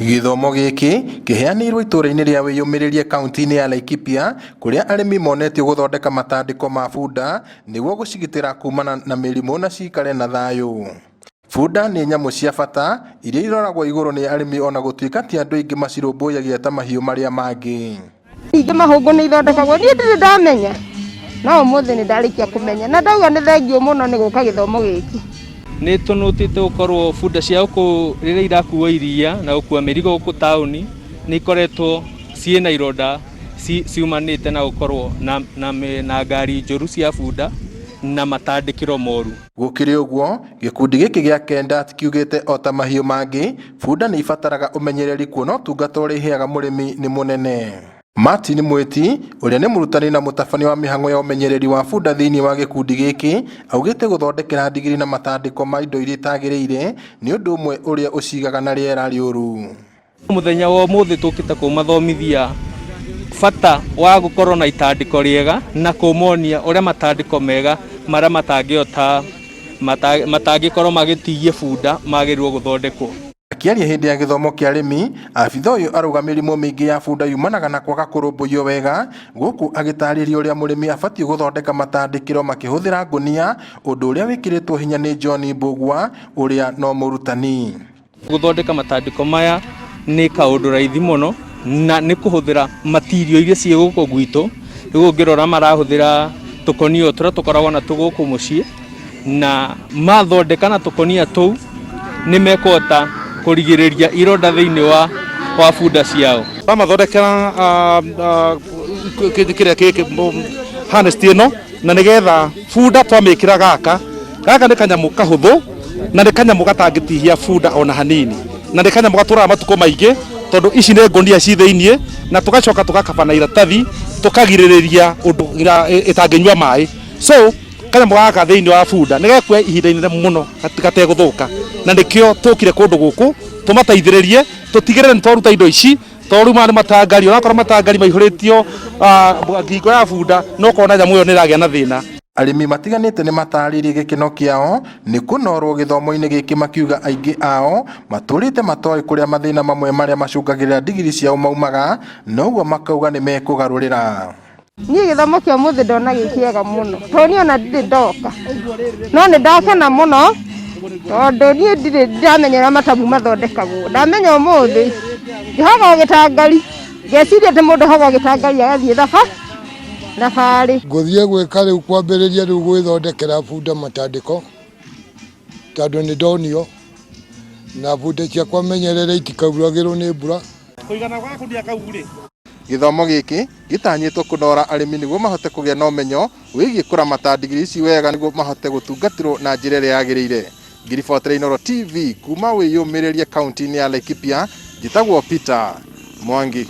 Gĩthomo gĩkĩ kĩheanĩirwo itũũra-inĩ rĩa Wĩyũmĩrĩrie kaunti-inĩ ya Laikipia kũrĩa arĩmi monetio gũthondeka matandĩko ma bunda nĩguo gũcigitĩra kumana na mĩrimũ na cikare na thayũ. Bunda nĩ nyamũ cia bata iria iroragwo igũrũ nĩ arĩmi ona gũtuĩka ti andũ aingĩ macirũmbũyagia ta mahiũ marĩa mangĩ. Ningĩ mahũngũ nĩ ithondekagwo, niĩ ndirĩ ndamenya, no ũmũthĩ nĩ ndarĩkia kũmenya na ndauga nĩ thengiũ mũno nĩ gũka gĩthomo gĩkĩ. Nĩ tũnũtĩte gũkorwo bunda cia gũkũ rĩrĩa irakuo iria na gũkua mĩrigo gũkũ taũni nĩ ikoretwo ciĩna ironda ciumanĩte na gũkorwo na ngari njũru cia bunda na matandĩkĩro moru. Gũkĩrĩ ũguo, gĩkundi gĩkĩ gĩa Kendat kiugĩte o ta mahiũ mangĩ, bunda nĩ ibataraga ũmenyereri kuona ũtungata ũrĩa iheaga mũrĩmi nĩ mũnene. Martin Mwiti, ũrĩa nĩ mũrutani na mũtabania wa mĩhang'o ya ũmenyereri wa bunda thĩinĩ wa gĩkundi gĩkĩ, augĩte gũthondekera ndigiri na matandĩko ma indo iria itagĩrĩire nĩ ũndũ ũmwe ũrĩa ũcigaga na rĩera rĩũru. Mũthenya wa ũmũthĩ tũkĩte kũmathomithia bata wa gũkorwo na itandĩko rĩega na kũmonia ũrĩa matandĩko mega marĩa matangĩhota matangĩkorwo magĩtigia bunda magĩrĩirwo gũthondekwo. Akĩaria hĩndĩ ya gĩthomo kĩa arĩmi, abitha ũyũ arauga mĩrimũ mĩingĩ ya bunda yumanaga na kwaga kũrũmbũiyo wega, gũkũ agĩtarĩria ũrĩa mũrĩmi abatiĩ gũthondeka matandĩkĩro makĩhũthĩra ngũnia, ũndũ ũrĩa wĩkĩrĩtwo hinya nĩ John Mbũgua ũrĩa no mũrutani. Gũthondeka matandĩko maya nĩ kaũndũ raithi mũno na nĩ kũhũthĩra matirio iria ciĩ gũkũ gwitũ. Rĩu ũngĩrora marahũthĩra tũkonia tũrĩa tũkoragwo na tũgũkũ mũciĩ na mathondeka na tũkonia tũu nĩ mekũhota kũrigĩrĩria ironda thĩinĩ wa bunda ciao. Twamathondekera kĩrĩa gĩkĩ harness ĩno na nĩgetha bunda twamĩkĩra gaka gaka nĩ kanyamũ kahũthũ na nĩ kanyamũ gatangĩtihia bunda ona hanini na nĩ kanyamũ gatũraga matukũ maingĩ tondũ ici nĩ ngũnia ci thĩiniĩ na tũgacoka tũgakaba na iratathi tũkagirĩrĩria ũndũ ĩtangĩnyua maĩ. So kanyamũ gaka thĩiniĩ wa bunda nĩ gekuoya ihinda inene mũno gategũthũka na nĩkĩo tũkire kũndũ gũkũ tũmateithĩrĩrie tũtigĩrĩre nĩ twaruta indo ici tondũ rĩu maya nĩ matangari ũrakora matangari maihũrĩtio ngingo ya bunda na ũkona nyamũ ĩyo nĩ ĩragĩa na thĩna. Arĩmi matiganĩte nĩ matarĩirie gĩkeno kĩao nĩ kũnorwo gĩthomo-inĩ gĩkĩ makiuga aingĩ ao matũrĩte matoĩ kũrĩa mathĩna mamwe marĩa macũngagĩrĩra ndigiri ciao maumaga noguo makauga nĩ mekũgarũrĩra. Niĩ gĩthomo kĩa ũmũthĩ ndona gĩ kĩega mũno tondũ niĩ ona ndirĩ ndoka no nĩ ndakena mũno tondũ niĩ ndirĩ ndamenya ũrĩa matamu mathondekagwo. Ndamenya ũmũthĩ ngĩhoga o gĩtangari ngeciria atĩ mũndũ ahoga gĩtangari agathiĩ thabarĩ. Ngũthiĩ gwĩka rĩu kwambĩrĩria rĩu gwĩthondekera bunda matandĩko tondũ nĩ ndonio na bunda ciakwa menyerere itikauragĩrwo nĩ mbura. Kũigana gwa gakunia kau rĩ. Gĩthomo gĩkĩ gĩtanyĩtwo kũnora arĩmi nĩguo mahote kũgĩa na ũmenyo wĩgiĩ kũramata ndigiri ici wega nĩguo mahote gũtungatĩrwo na njĩra ĩrĩa yagĩrĩire. Ngiribotera Inooro TV kuma Wĩyũmĩrĩrie kaunti-inĩ ya Laikipia, njĩtagwo Peter Mwangi.